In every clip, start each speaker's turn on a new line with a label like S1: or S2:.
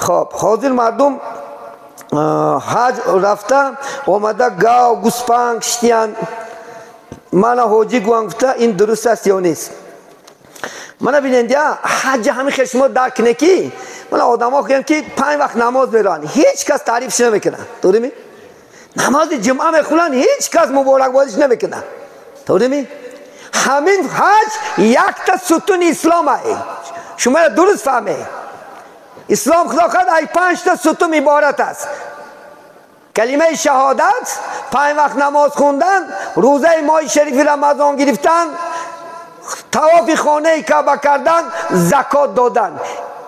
S1: Хоб, ҳозир мардум ҳаҷ рафта омада гав гӯспанг киштиян, мана ҳоҷӣ гӯян гуфта, ин дуруст аст ё нест? Мана бинед, я ҳаҷа ҳамин хел шумо дарк кунед, ки мана одамо гӯянд, ки 5 вақт намоз мераванд, ҳеҷ кас таърифш намекунад. Дурими намози ҷумъа мехонанд, ҳеҷ кас муборакбодиш намекунад. Дурими ҳамин ҳаҷ якта сутуни ислом ай. Шумо дуруст фаҳмед, ислом худо хоҳад ай 5 та сутун иборат аст: калимаи шаҳодат, 5 вақт намоз хондан, рӯзаи моҳи шарифи Рамазон гирифтан, тавофи хонаи Каъба кардан, закот додан.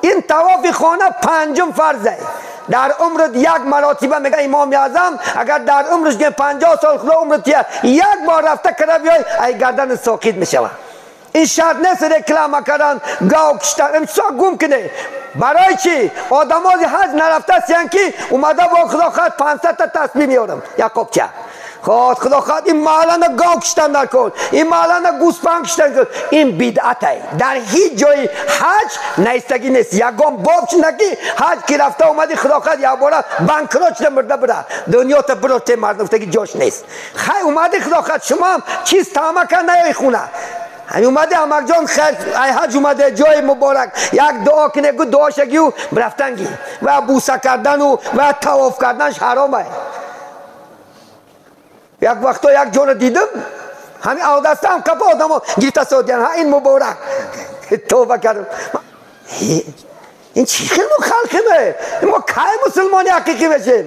S1: Ин тавофи хона панҷум фарзе дар умрат як маротиба, мега имоми аъзам, агар дар умраш 50 сол худо умрат як бор рафта кара биёй, ай гардани соқит мешавад. Ин шарт нест реклама кардан, гав киштан, имсо гум кунед. Барои чӣ одамози ҳаҷ нарафтастиян, ки омада бо худо хоҳад 500 та тасбиҳ меорам як қопча, ход худо хоҳад ин маҳаллана гов киштан накун, ин маҳаллана гӯспанд киштан кун. Ин бидъатай, дар ҳеҷ ҷои ҳаҷ наистагӣ нест. Ягон боб шуна, ки ҳаҷ ки рафта омади, худо хоҳад якбора банкрот шуда мурда бира дунёта биро те мардум гуфтаги ҷош нест. Хай, омади, худо хоҳад шумоам чиз таъма кар наёи хуна. Ҳами омади, амакҷон, хайр, ай ҳаҷ омаде, ҷои муборак, як дуо кине, гу дуошагию рафтанги. Ва буса кардану ва тавоф карданш ҳаромай. Як вақто як ҷоро дидам, ҳамин авдастаам капа одамо гирифта содиян, ҳа, ин муборак. Тавба кардам, ин чӣ хел мо халқиме? Мо кай мусулмони ҳақиқӣ мешем?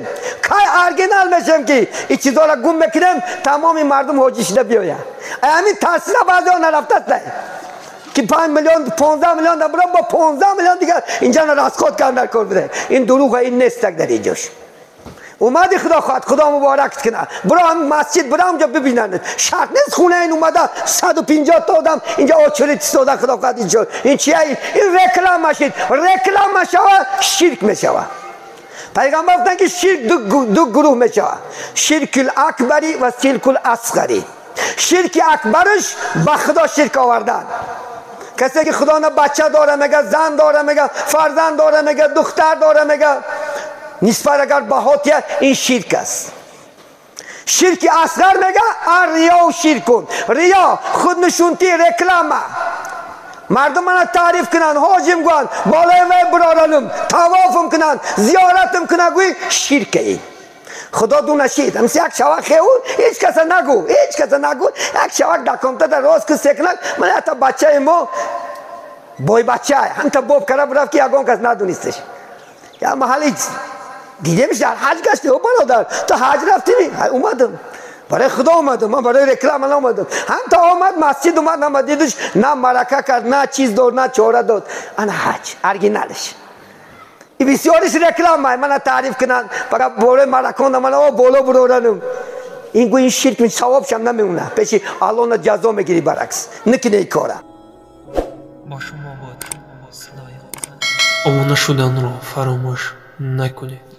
S1: Кай оригинал мешем, ки ин чизоро гум мекунем, тамоми мардум ҳоҷӣ шида биёяд? Ҳамин тарсина баъзеҳо нарафтаста, ки 5 миллион, 15 миллион дабурам, бо 15 миллион дигар инҷа расход кардан кор буде. Ин дурӯға, ин нестак дар инҷош. Омади, худо хоҳад, худо муборакт кунад, биро ҳам масҷид, биро ҳамҷо бибинанд. Шарт нест хуна ин омада 150 та одам инҷа очередь истода, худо хоҳад инҷо. Ин чия? Ин реклама шид. Реклама шава, ширк мешава. Пайғамбар гуфтанд, ки ширк ду гурӯҳ мешава: ширкул акбари ва ширкул асғари. Ширки акбараш ба худо ширк овардан. Касе ки худо на бача дора мега, зан дора мега, фарзанд дора мега, духтар дора мега, нисбат агар баҳотия, ин ширк аст. Ширки асғар мега ар-риё ширкун. Риё, худнушунтӣ, реклама. Мардум мана таъриф кунанд, ҳоҷим гӯянд, болои вай бироранум, тавофум кунанд, зиёратум кунанд, гӯи ширка ин. Худо дунашид. Амси як шавак хеу, ҳеҷ каса нагӯ, ҳеҷ каса нагӯ, як шавак дар компютер рост ки секунад, ман ҳатто бачаи мо бой бача ҳамта боб кара бурафт, ки ягон кас надонисташ. Я маҳалли дидемиш, дар ҳаҷ гашти. О бародар, ту ҳаҷ рафтими? Омадам, барои худо омадам, ман барои реклама наомадам. Ҳамта омад, масҷид омад, нама дидуш, на марака кард, на чиз дод, на чора дод. Ана ҳаҷ оригиналш. И бисёриш реклама, мана таъриф кунанд, фақат болои мараконда мана о боло буроранум. Ин гӯ ин ширк, савобшам намемонад, пеши Аллоҳ ҷазо мегирӣ. Баракс накунӣ ин кора.
S2: Бо шумо буд садои. Обуна шуданро фаромӯш накунед.